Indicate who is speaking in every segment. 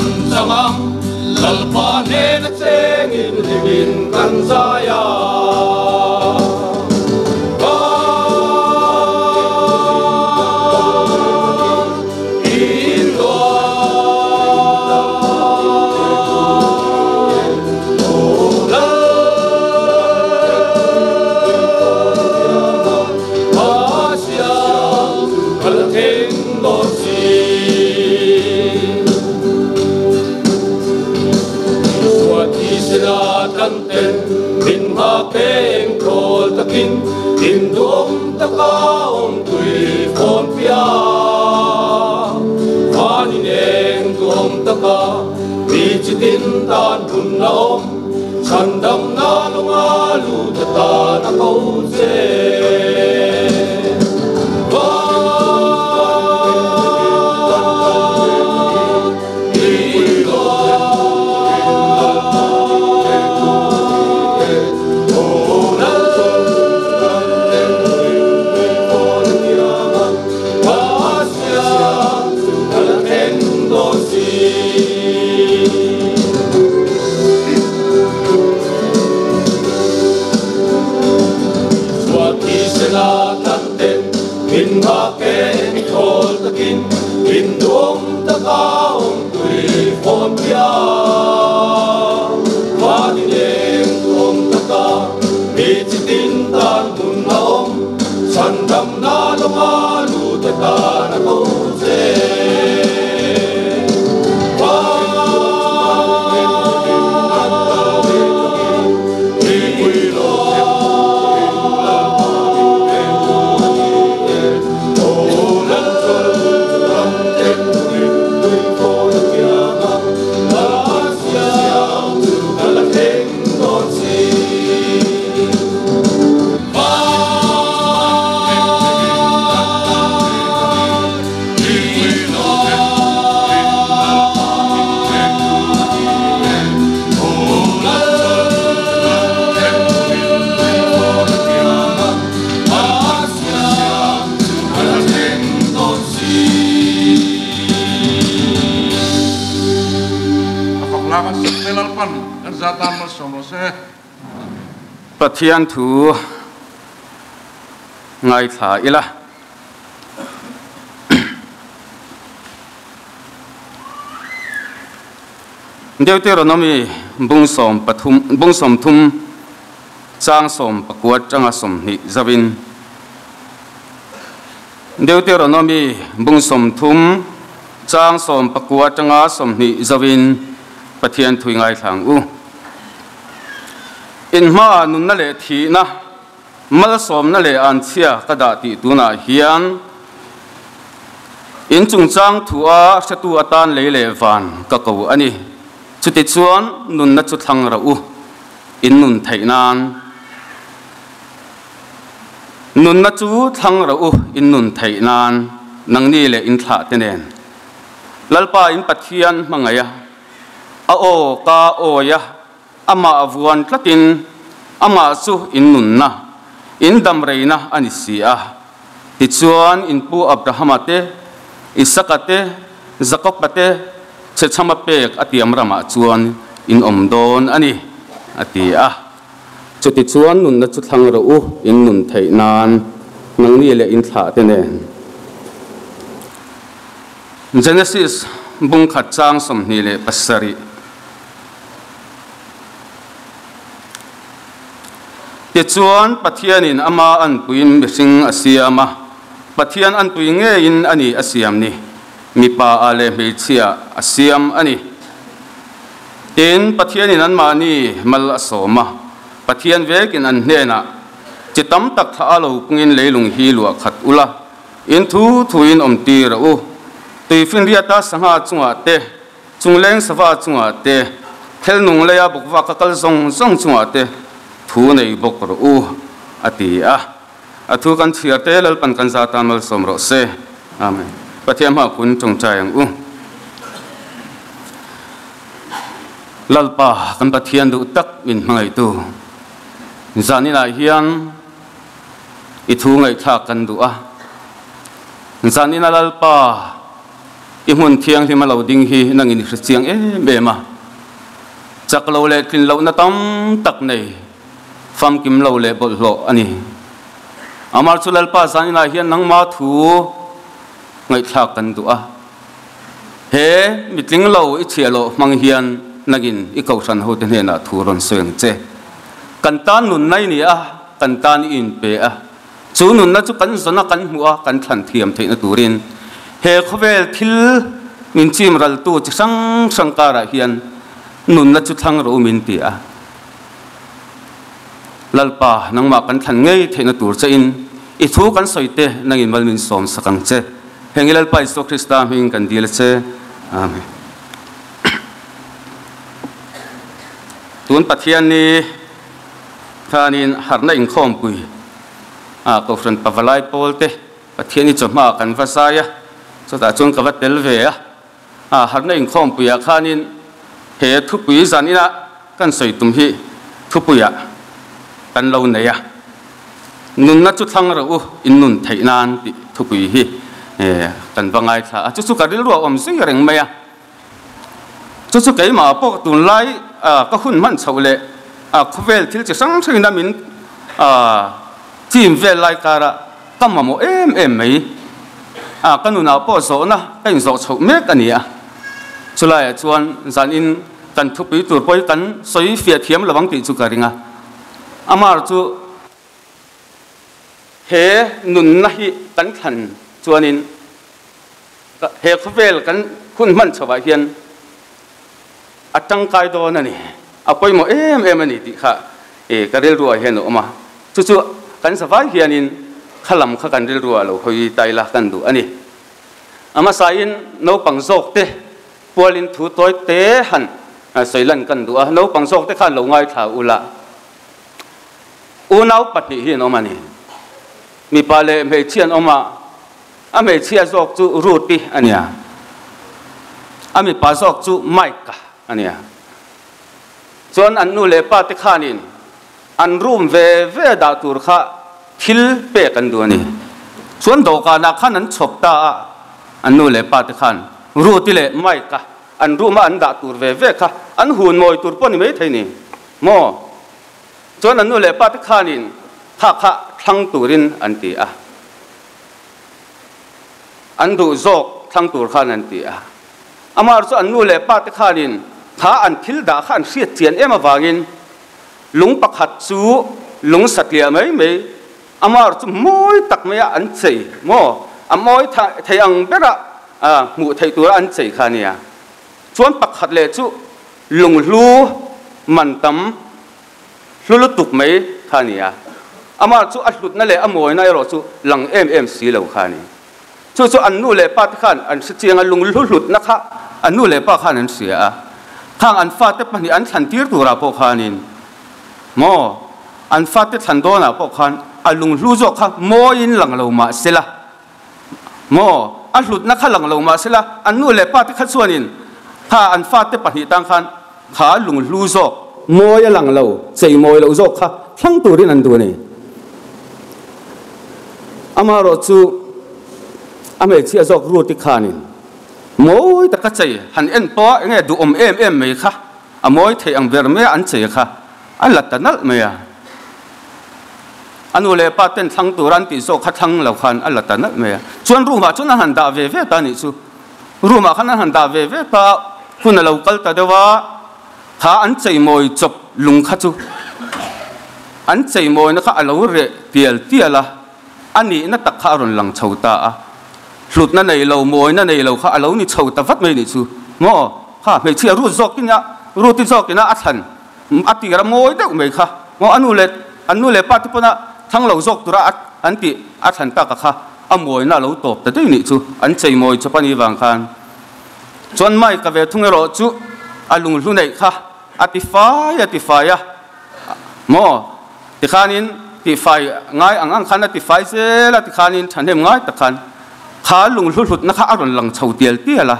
Speaker 1: kan chang ang, Lalpa hnena chengin hlimin kan zai ang.
Speaker 2: Pathian thu ngaithla ila. Deuteronomy bung sawm pathum bung sawm thum chang sawm pakua tanga sawmhnih zawin. Deuteronomy bung sawm thum chang sawm pakua tanga sawmhnih zawin Pathian thui ngaithlang u. In hma nun na leh thi na mal sawm na leh an chhia ka dah tih tunah hian in chungchang thu a hretu atan lei leh van ka ko ani. Chuti chuan nun na chu thlang ra u in nun theih nan nun na chu thlang ra u in nun theih nan nangni leh in thlah te nen Lalpa in Pathian hmangaya a aw ka awia ama avuan tlatin ama chu in nun na in dam reina ani si a tichuan in pu Abrahama te Isaka te Jakoba te chechama pek atiam rama chuan in awm dawn ani ati a chuti chuan nun na chu thlang ro u in nun theih nan nangni leh in thlah te nen. Genesis bung khat chang sawmhnih leh pasarih tichuan Pathianin ama an puiin mihring a siam a, Pathian an pui ngeiin ani a siam ni, mipa a leh hmeichhia a siam ani. Tin, Pathianin anmahni mal a sawm a, Pathian vekin an hnenah chi tam tak thla a lo pungin leilung hi luah khat ula, in thu thuin awm tir a u. Tuifinriata sangha chungah te, chungleng sava chungah te, thel nung leia bawkvak a kal zawng zawng chungah te thu nei bawk rawh u, a ti a. A thu kan chhiar te Lalpan kan za tan malsawm rawh se. Amen. Pathian hma kun tawngtai ang u. Lalpa kan Pathian duh tak min hmangaihtu zaninah hian i thu ngaihthlak kan duh a. Zanina Lalpa I hmun thianghlim a lo ding hi nangin i hre chiang em em a. Chak lo leh tlin lohna tam tak nei, famkim lo leh bawlhhlawh a ni. Amar chu Lalpa zaninah hian nangma thu ngaihthlak kan duh a. He mitling lo i chhiah loh hmang hian nangin i kohhran hote hnenah thu rawn sawi ang che. Kan tan nunna i ni a, kan tan i inpe a. Chu nunna chu kan zawn a, kan hmuh a, kan thlan thiam theihna turin he khawvel thil min chim raltu chi hrang hrang karah hian nunna chu thlang rawh u min ti a. Lalpa, nangmah kan thlan ngei theihna tur chein i thu kan sawi te nangin mal min sawm sak ang che. Heng i Lalpa Isua Krista hming kan dil a che. Amen. Tun Pathian ni Khanin harhna inkhawmpui ah Kohhran Pavalai pawl te Pathian i chawhma ah kan va zai a, chutah chuan ka va tel ve a. Ah harhna inkhawmpui ah khanin he thupui zan ina kan sawi tum hi thupui ah kan lo nei a. Nunna chu thlang rawh u in nun theih nan tih thupui hi kan va ngaithla a, chu chu ka rilru a awm zui reng mai a. Chu chu keimah pawh tunlai ka hun hman chhoh leh khawvel thil chi hrang hrangin a min chim vel lai karah ka mamawh em em mai. Ka nunah pawh zawhna ka inzawh chhoh mek a ni a. Chulaiah chuan zanin kan thupui tur pawh hi kan sawi fiah thiam lo ang tih chu ka ring a. Amar chu he nunna hi kan thlan chuanin He khawvel kan hun hman chhoah hian a tangkai dawn a ni, a pawimawh em em a ni tih kha ka rilruah hian a awm a. Chu chu kan zavai hianin kha lam kha kan rilruah lo hawi ta ila kan duh a ni. A hmasain naupang zawkte pualin thu tawi te han sawi lan kan duh a, naupang zawkte khan lo ngaithla ula. Unau pahnih hi an awm a ni. Mipa leh hmeichhia an awm a. A hmeichhia zawk chu Ruth-i a nia. A mipa zawk chu Mike-a a nia. Chuan an nu leh pa te khanin an room ve ve dah tur kha thil pek an duh a ni. Chuan dawhkanah khan an chhawp ta a, an nu leh pa te khan Ruth-i leh Mike-a an room a an dah tur ve ve kha an hun mawi tur pawh ni maithei ni maw? Chuan an nu leh pa te khanin kha kha thlang turin an ti a. An duh zawk thlang tur khan an ti a. Amah chu an nu leh pa te khanin kha an thil dah kha an hriat chian em avangin lung pakhat chu lung satliah mai mai amah chu mawi tak maia an chei maw a mawi thei ang bera hmuh theih tura an chei kha a nia. Chuan pakhat leh chu lunghlu man tam Hlu lutuk mai kha a ni a, amah chu a hlutna leh a mawina erawh chu lang em em si lo kha a ni. Chu chu an nu leh pa te khan an hre chiang a, lung hlu hlutna kha an nu leh pa khan an hria a, khang an fate pahnih an thlan tir turah pawh khanin maw an fate thlan dawnah pawh khan a lung hlu zawk kha mawiin lang lo mah sela maw a hlutna kha lang lo mah sela an nu leh pa te kha chuanin kha an fate pahnih tang khan Kha lunghlu zawk mawi a lang lo, chei mawi loh zawk kha thlang turin an duh a ni. Amaherawh chu a hmeichhia zawk Ruth-i khanin mawi taka chei han en pawh a enge duhawm em em mai kha a mawi theih ang ber mai a an chei kha a la ta nalh mai a. A nu leh pa ten thlang tura an tih zawk kha thlang lo khan a la ta nalh mai a. Chuan room-ah chuan an han dah ve ve ta a nih chu. Room ah khan an han dah ve ve ta, hun a lo kal ta deuh a, kha an cheimawi chawp lung kha chu an cheimawina kha a lo reh tial tial a, a nihna tak kha a rawn lang chho ta a, hlutna nei lo, mawina nei lo kha a lo ni chho ta vat mai nih chu maw, kha hmeichhia Ruth zawk in a, Ruth-i zawk in a a thlan a tir a mawi deuh mai kha maw, a nu leh an nu leh pa te pawn a thlang lo zawk tura an tih a thlan tak a kha. A mawina a lo tawp ta daih nih chu an cheimawi chawp a nih vang khan chuan Mike-a ve thung erawh chu a lunghlu neih kha a ti fai a ti fai a maw tikhanin tihfai ngai ang ang khan a ti fai zel a tikhanin thahnem ngai tak khan kha lunghlu hlutna kha a rawn lang chho tial tial a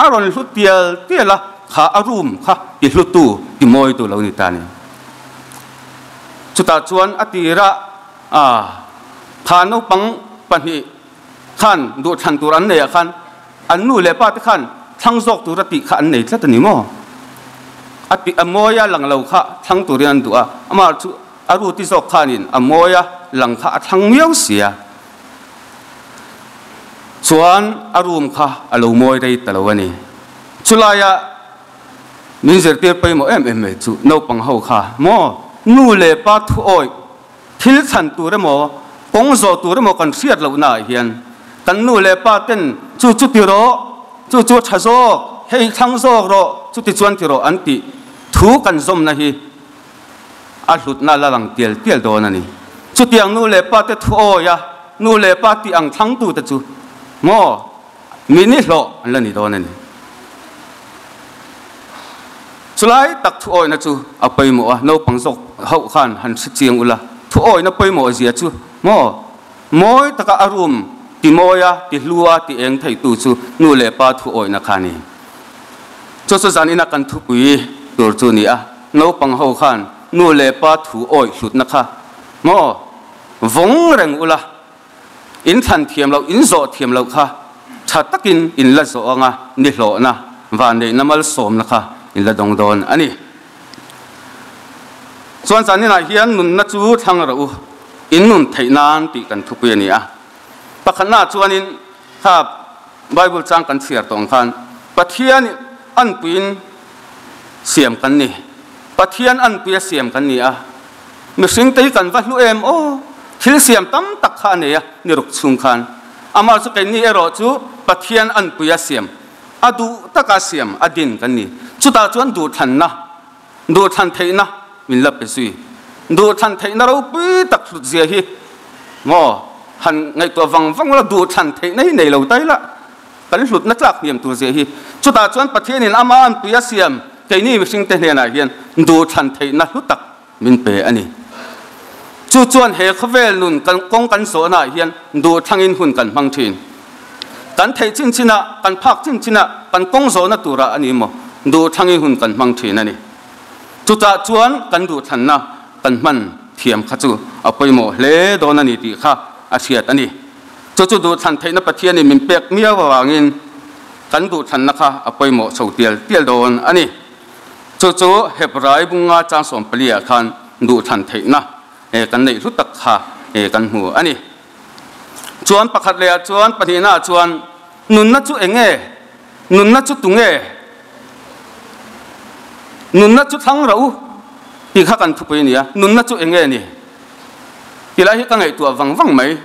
Speaker 2: a rawn hlu tial tial a kha a room kha ti hlutu ti mawitu lo ni ta a ni chutah chuan a tirah A, kha naupang pahnih khan duhthlan tur an nei ah khan An nu leh pa te khan thlang zawk tura tih kha an nei tlat a ni maw? A ti a mawia lang lo kha thlang turin an duh a, amah chu a Ruti zawk khanin a mawia lang kha a thlang miau sia. Chuan a room kha a lo mawi rei ta lo a ni. Chulaia min zirtir pawimawh em em mai chu naupang ho kha maw nu leh pa thuawih Thil chhan tur emaw, kawng zawh tur emaw kan hriat lohnaah hian kan nu leh pa ten chu chu ti rawh, chu chu a tha zawk, hei thlang zawk rawh, chuti chuan ti rawh an tih thu kan zawmna hi a hlutna la lang tial tial dawn a ni. Chutiang nu leh pa te thu awi a, nu leh pa tih ang thlangtute chu maw mi ni hlawh an la ni dawn a ni. Chulai tak thuawihna chu a pawimawh a, naupang zawk hauh khan han hre chiang ula, thuawihna pawimawh zia chu maw? Mawi taka a room ti mawi a, ti hlu a, ti eng theitu chu nu leh pa thuawihna kha a ni. Chu chu zanina kan thupui tur chu ni a, naupang ho khan nu leh pa thu awih hlutna kha maw vawng reng ula, In thlan thiam loh, in zawh thiam loh kha tha takin in la zawh anga ni hlawhna, vanneihna malsawmna kha in la dawng dawn a ni. Chuan zaninah hian nunna chu thlang rawh u, in nun theih nan tih kan thupui a ni a. Pakhatnaah chuanin kha Bible chang kan chhiar tawh ang khan Pathian anpuiin siam kan ni. Pathian anpuia siam kan ni a. Mihring te hi kan va hlu em aw? Thil siam tam tak kha a nei a, ni ruk chhung khan. Amah chu keini erawh chu Pathian anpuia siam, a duh taka siam a din kan ni. Chutah chuan duhthlanna, duhthlan theihna min la pe zui. Duhthlan theihna ropui tak hlut zia hi maw han ngaihtuah vang vang ula, duhthlan theihna hi nei lo ta ila kan hlutna tlak hniam tur zia hi. Chutah chuan Pathianin ama anpuia siam keini mihringte hnenah hian duhthlan theihna hlu tak min pe a ni. Chu chuan he khawvel nun kan kawng kan zawhnaah hian duhthlangin hun kan hmang thin. Kan theih chin chinah, kan phak chin chinah, kan kawng zawhna turah a ni maw, duhthlangin hun kan hmang thin a ni. Chutah chuan kan duhthlanna kan hman thiam kha chu a pawimawh hle dawn a ni tih kha a hriat a ni. Chu chu duhthlan theihna Pathianin min pek miau avangin kan duhthlanna kha a pawimawh chho tial tial dawn a ni. Chu chu Hebrai bunga chang 14 ah khan duhthlan theihna kan neih hlu tak kha kan hmu a ni. Chuan pakhat leh ah chuan pahnihna ah chuan nunna chu eng nge? Nunna chu tu nge? Nunna chu thlang rawh u tih kha kan thupui a ni a, nunna chu eng nge ni? Ti lai hi ka ngaihtuah vang vang mai.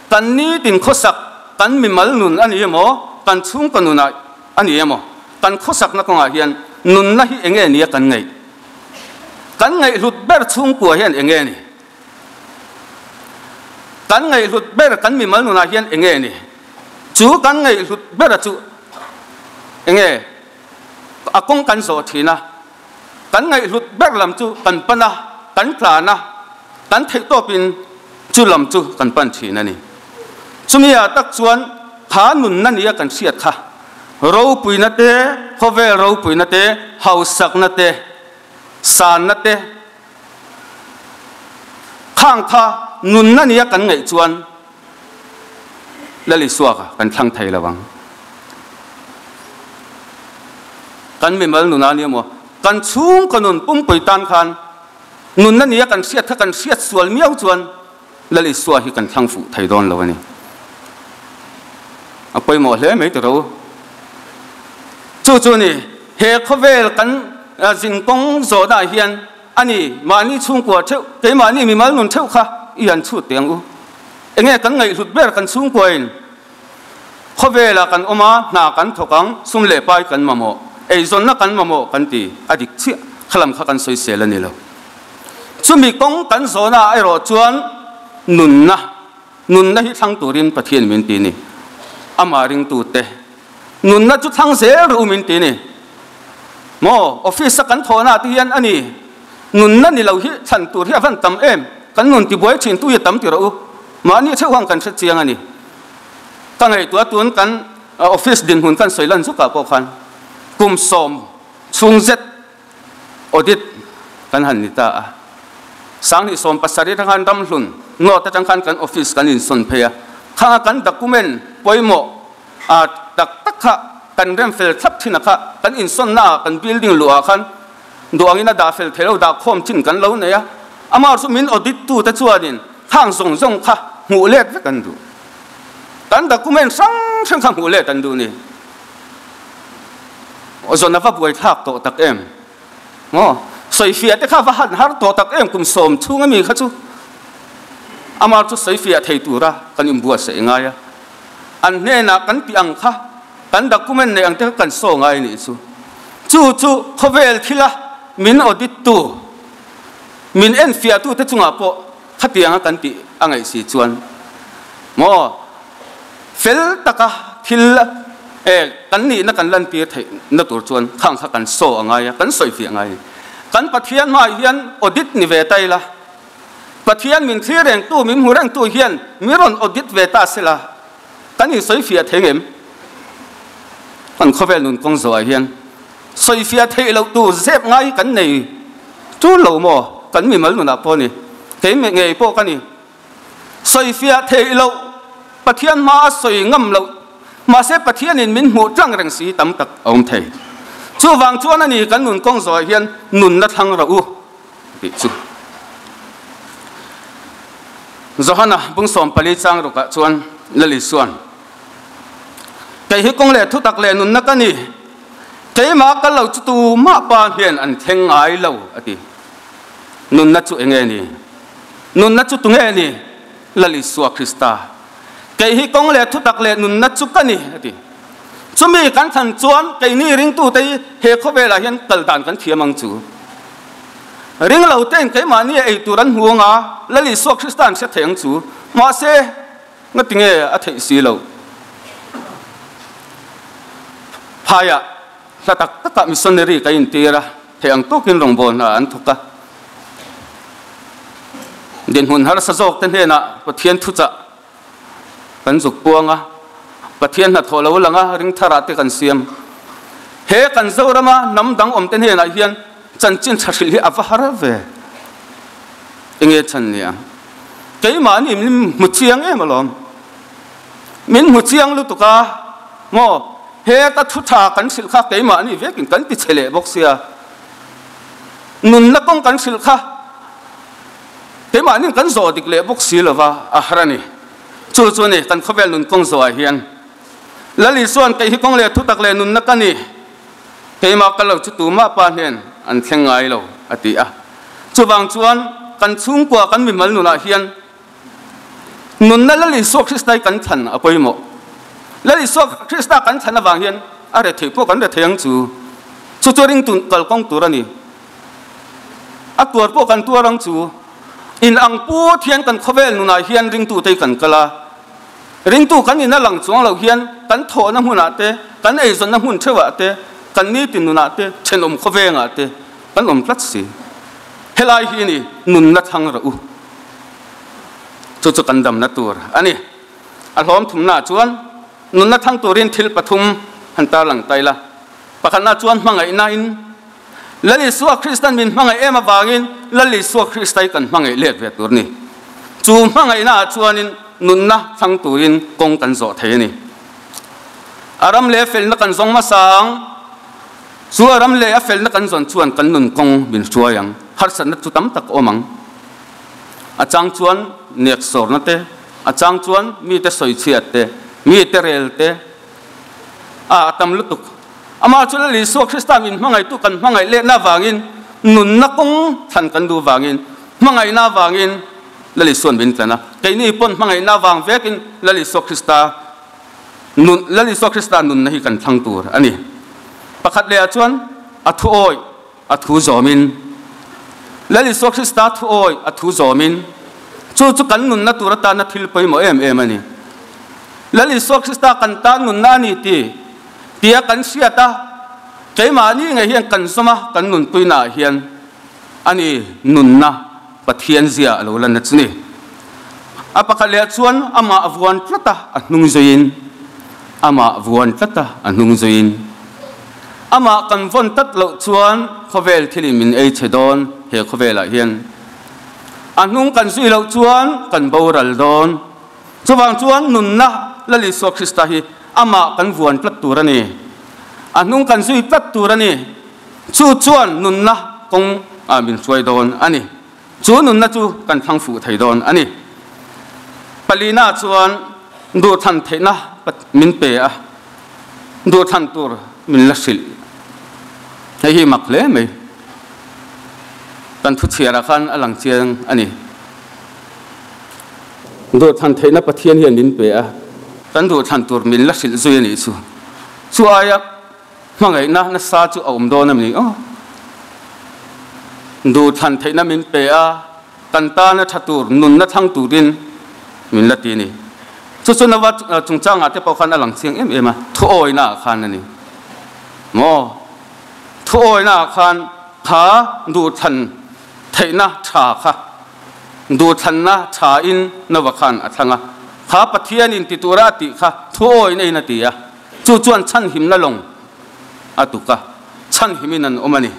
Speaker 2: Kan nitin khawsak, kan mimal nun a ni emaw, kan chhungkaw nunah a ni emaw, kan khawsakna kawngah hian nunna hi enge nia kan ngaih? Kan ngaihhlut ber chhungkua hian enge ni? Kan ngaihhlut ber kan mimal nunah hian enge ni? Chu kan ngaihhlut bera chu enge a kawng kan zawh thin a, kan ngaihhlut ber lam chu kan pan a, kan tlan a, kan theihtawpin chu lam chu kan pan thin a ni. Chumi ah tak chuan kha nunna nia kan hriat kha ropuina te, khawvel ropuina te, hausakna te, sanna te khang kha nunna nia kan ngaih chuan Lal Isua kha kan thlang thei lo ang. Kan mimal nuna nia maw? Kan chhungkaw nun pumpui tan khan nunna nia kan hriat kha kan hriat sual miau chuan Lal Isua hi kan thlang fuh thei dawn lo a ni. A pawimawh hle mai tiro. Chu chu ni, he khawvel kan zinkawng zawhnaah hian a ni, mahni chhungkua theuh, keimahni mimal nun theuh kha i han chhut teh ang u. Enge kan ngaihhlut ber kan chhungkuain khawvelah kan awm a, hna kan thawk ang, sum leh pai kan mamawh, eizawnna kan mamawh kan ti a dik chiah, khalam kha kan sawisel a ni lo. Chumi kawng kan zawhnaah erawh chuan nunna, nunna hi thlang turin Pathian min ti ni. Amah ringtute nunna chu thlang zel ru min ti ni. Maw, office a kan thawhnaah te hian a ni, nunna ni lo hi thlan tur hi a van tam em, kan nun tibuai thin tu hi a tam ti rawh u, mahni theuh ang kan hre chiang a ni. Ka ngaihtuah tun kan office dinhmun kan sawi lan zukah pawh khan kum sawm chhung zet audit kan han ni ta a, 2017 atang khan ramhlun note atang khan kan office kan insawn phei a, khanga kan document pawimawh a tak tak kha kan rem fel thlap thin a kha kan insawnna ah kan building luh ah khan duh angin a dah fel thei lo dah khawm chin kan lo nei a, amah chu min audit tu te chuanin khang zawng zawng kha hmuh let vek an duh. Kan document hrang hrang kha hmuh let an duh ni. Zawn a va buaithlak tawh tak em? Maw? Sawifiah te kha va han har tawh tak em kum sawm chhung ami kha chu amah chu sawifiah thei tura kan inbuatsaih ngai a. An hnenah kan tih ang kha kan document neih ang te kha kan saw ngai nih chu. Chu chu khawvel thila min audit tu, min enfiah tu te chungah pawh khatianga kan tih a ngaih si chuan maw fel taka thil e kan nihna kan lantir theih na tur chuan khang kha kan saw a ngai a, kan sawifiah ngai a ni. Kan Pathian hmaah hian audit ni ve ta ila, Pathian min thlir rengtu, min hmu rengtu hian min rawn audit ve ta sela, kan insawifiah thei ngem? Kan khawvel nun kawng zawhah hian sawifiah theih loh tur zep ngai kan nei tul lo maw? Kan mimal nunah pawh a ni, kei ngei pawh ka ni. Sawifiah theih loh, Pathian hma a sawi ngam loh, mahse Pathianin min hmuh tlang reng si tam tak a awm thei. Chuvang chuan a ni kan nun kawng zawhah hian nunna thlang rawh u tih chu. Johana bung 14 chang rukah chuan Lal Isua'n, Kei hi kawng leh thutak leh nunna ka ni, keimah kal lo chu tumah pa hian an thleng ngai lo a ti. Nunna chu eng nge ni? Nunna chu tunge ni? Lal Isua Krista. Kei hi kawng leh thutak leh nunna chu ka ni, a ti. Chumi kan thlan chuan keini ringtute hi he khawvelah hian kal dan kan thiam ang chu. Ring lo tein keimahni a ei tur an hmu anga Lal Isua Krista an hre thei ang chu. Mahse, ngati nge a theih si lo? Phaiah hla tak takah missionary ka intir a, thei ang tawkin rawngbâwl hna an thawk a. Dinhmun harsa zawkte hnenah Pathian thuchah kan zuk puang a, Pathian hnathawh lo lang a, ring tharah te kan siam. He kan Zorama hnam dang awmte hnenah hian chanchin tha hrilh hi a va har ve. Enge chhan nia? Keimahni min hmu chiang em alawm. Min hmu chiang lutuk a, maw? Heta thu tha kan hrilh kha keimahni vekin kan ti che leh bawk sia. Nunna kawng kan hrilh kha keimahni kan zawh dik leh bawk si lova a har a ni. Chu chu ni kan khawvel nun kawng zawhah hian Lal Isua'n kei hi kawng leh thutak leh nunna ka ni, keimah ka lo chu tumah pa hnen an thleng ngai lo a ti a. Chuvang chuan kan chhungkua kan mimal nunah hian Nunna Lal Isua Krista hi kan thlan a pawimawh. Lal Isua Krista kan thlan avang hian a rethei pawh kan rethei ang chu. Chu chu ringtu kalkawng tur a ni. A tuar pawh kan tuar ang chu. In ang put hian kan khawvel nunah hian ringtute hi kan kal a. Ringtu kan in a lang chuang lo hian kan thawhna hmunah te, kan eizawnna hmun theuhah te, kan nitin nunah te, thenawm khawvengah te kan awm tlat si. Helai hi ni nunna thlang rawh u. Chu chu kan damna tur a ni. A hlawm thumnaah chuan nunna thlang turin thil pathum han tarlang ta ila. Pakhatna chuan hmangaihnain Lal Isua Kristan min hmangaih em avangin Lal Isua Krista hi kan hmangaih let ve tur a ni. Chu hmangaihnaah chuanin nunna thlang turin kawng kan zawh thei a ni. A ram leh a felna kan zawng hmasa ang. Chu a ram leh a felna kan zawn chuan kan nun kawng min hruai ang. Harsatna chu tam tak a awm ang. A chang chuan nek sawrna te, a chang chuan mite sawichhiat te, mite rel te, a a tam lutuk. Amah chu Lal Isua Krista min hmangaihtu kan hmangaih lehna avangin, nunna kawng thlan kan duh avangin, hmangaihna avangin Lal Isua'n min tlan a. Keini pawn hmangaihna avang vekin Lal Isua Krista nun, Lal Isua Krista nunna hi kan thlang tur a ni. Pakhat lehah chuan a thu awih, A thu zawmin, Lal Isua Krista thu awi a thu zawmin, chu chu kan nunna tur atana thil pawimawh em em a ni. Lal Isua Krista kan tan nunna a ni ti tia kan hriat a, keimahni ngei hian kan zawm a, kan nunpuinaah hian a ni nunna Pathian zia a lo lan a chu ni. A pakhat leh chuan amah vuan tlat a, a hnung zuiin, amah vuan tlat a, a hnung zuiin. Amah kan vawn tlat loh chuan khawvel thilin min ei chhe dawn he khawvelah hian. A hnung kan zui loh chuan kan boral dawn. Chuvang chuan nunna Lal Isua Krista hi. Amah kan vuan tlat tur a ni. A hnung kan zui tlat tur a ni. Chu chuan nunna kawng ah min hruai dawn a ni. Chu nunna chu kan thlang fuh thei dawn a ni. Palina chuan duhthlan theihna min pe a, duhthlan tur min la hrilh. Hei hi mak hle mai. Kan thu chhiarah khan a lang chiang a ni. Duhthlan theihna Pathian hian min pe a. Kan duhthlan tur min la hrilh zui a nih chu. Chu aia hmangaihna nasa chu a awm dawn a ni aw. Duhthlan theihna min pe a, kan tana tha tur nunna thlang turin min la ti a ni. Chu chu Nova chungchangah te pawh khan a lang chiang em em a, thuawina ah khan a ni maw? Thuawina ah khan kha duhthlan theihna tha kha duhthlanna tha in Nova khan a thlang a, kha Pathianin ti tura a tih kha thuawina in a ti a. Chu chuan chhanhimna lawng a tuk a, chhanhimin an awm a ni.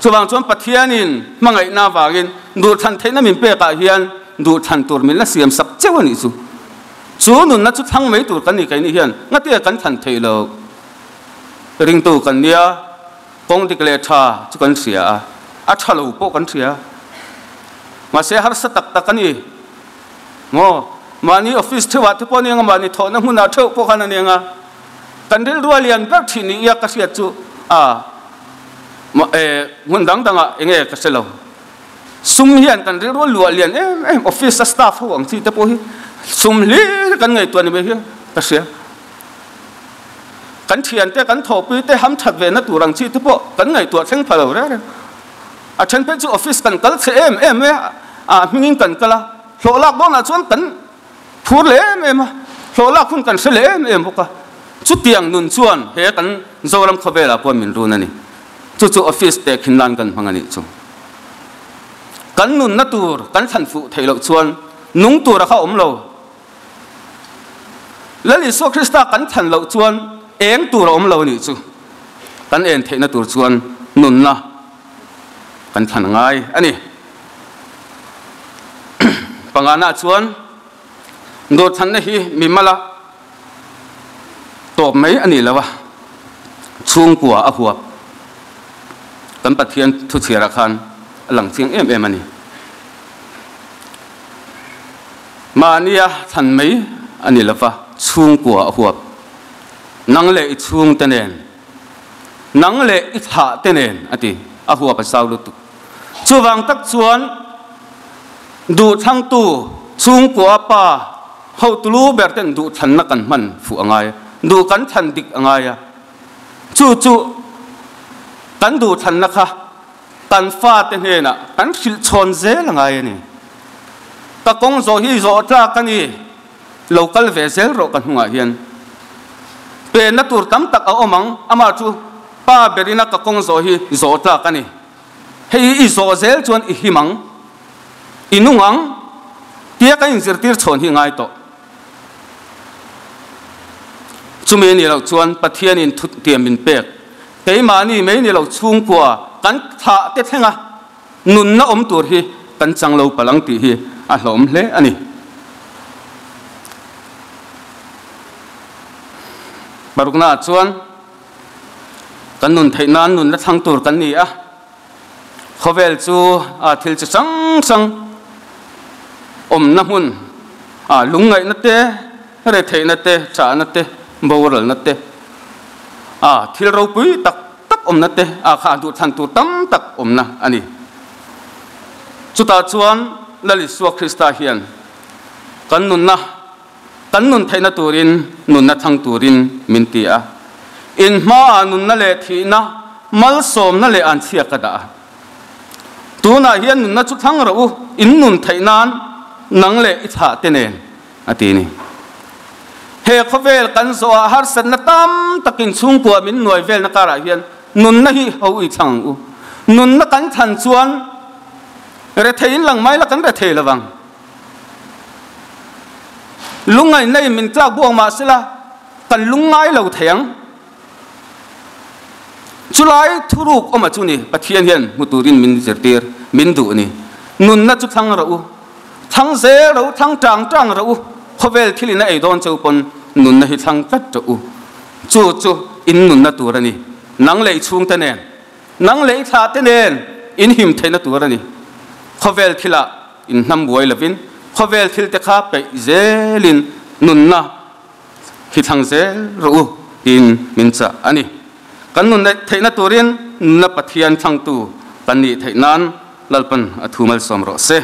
Speaker 2: Chuvang chuan Pathianin hmangaihna avangin duhthlan theihna min pekah hian duhthlan tur min la siam sak cheu a nih chu. Chu nunna chu thlang mai tur kan ni keini hian ngatia kan thlan theih loh. Ringtu kan nia, kawng dik leh tha chu kan hria a, a tha lo pawh kan hria. Mahse harsa tak tak a ni. Maw? Mahni office theuhah te pawh a ni anga, mahni thawhna hmunah theuh pawh khan a ni anga, kan rilru a lian ber thin ni ia ka hriat chu a e hmun dang dangah eng nge ka hre lo. Sum hian kan rilru a luah lian em em, office a staff ho ang chi te pawh hi sum hlir kan ngaihtuah ni mai hi ka hria. Kan thiante, kan thawhpui te ham that ve na tur ang chi te pawh kan ngaihtuah thleng pha lo reng reng. A then phei chu office kan kal chhe em em e a hmingin kan kal a, hlawh lak dawnah chuan kan phur leh em em a, hlawh lak hun kan hre leh em em bawk a. Chutiang nun chuan he kan Zoram khawvelah pawh min run a ni. Chu chu office teh khin nan kan hmang a nih chu. Kan nunna tur kan thlan fuh theih loh chuan nung tura kha awm lo. Lal Isua Krista kan than loh chuan eng tur a awm lo a nih chu. Kan en theihna tur chuan nunna kan thlan a ngai a ni. Pangana chuan dawrthanna hi mimala tawp mai a ni lo a, chhungkua a huap. Kan Pathian thuchhiarah khan a lang chiang em em a ni. Mahnia thlan mai a ni lova, chhungkua a huap. Nang leh i chhungte nen, nang leh i thlah te nen a ti, a huap a zau lutuk. Chuvang tak chuan duhthangtu chhungkua pa hotulu ber ten duhthlanna kan hman fuh a ngai a, duh kan thlan dik a ngai a. Chu chu kan duhthlanna kha Kan fate hnenah kan hrilh chhawn zel a ngai a ni. Ka kawng zawh hi zawh tlak a ni, lo kal ve zel rawh ka hnungah hian. Penna tur tam tak a awm ang, amah chu pa berina ka kawng zawh hi zawh tlak a ni. Hei i zawh zel chuan i him ang, i nung ang tia ka inzirtir chhawn hi ngai tawh. Chumi a nih loh chuan Pathianin thutiam min pek. Keimahni mai ni lo chhungkua kan thlah te thlenga nunna awm tur hi kan chang lo palh ang tih hi a hlawm hle a ni. Paruknaah chuan kan nun theih nan nunna thlang tur kan ni a, khawvel chu a thil chi hrang hrang awmna hmun a lungngaihna te, Retheihna te, chahna te, boralna te, a thil ropui tak tak awmna te a kha duhthlan tur tam tak awmna a ni. Chutah chuan Lal Isua Krista hian kan nunna, kan nun theihna turin nunna thlang turin min ti a. In hmaah nunna leh thihna, malsawmna leh anchhia ka dah a. Tunah hian nunna chu thlang rawh u, in nun theih nan nang leh i thlah te nen. A ti ni. He khawvel kan zawhah harsatna tam takin chhungkua min nuai velna karah hian nunna hi ho i thlang ang u. Nunna kan thlan chuan retheiin lang mai la kan rethei lo vang. Lungngaihna in min tlak buak mah sela kan lungngai lo thei ang. Chulai thuruk awma chu ni Pathian hian hmu turin min zirtir, min duh ni. Nunna chu thlang rawh u. Thlang zel rawh u, thlang tang tang rawh u. Khawvel thil in a ei dawn cheu pawn nunna hi thlang tlat rawh u. Chu chu in nunna tur a ni. Nang leh i chhungte nen, nang leh i thlahte nen in him theihna tur a ni. Khawvel thilah in hnam buai lovin khawvel thilte kha peih zelin nunna hi thlang zel rawh u tiin min chah a ni. Kan nun theihna turin nunna Pathian thlangtu kan nih theih nan Lalpan a thu malsawm rawh se.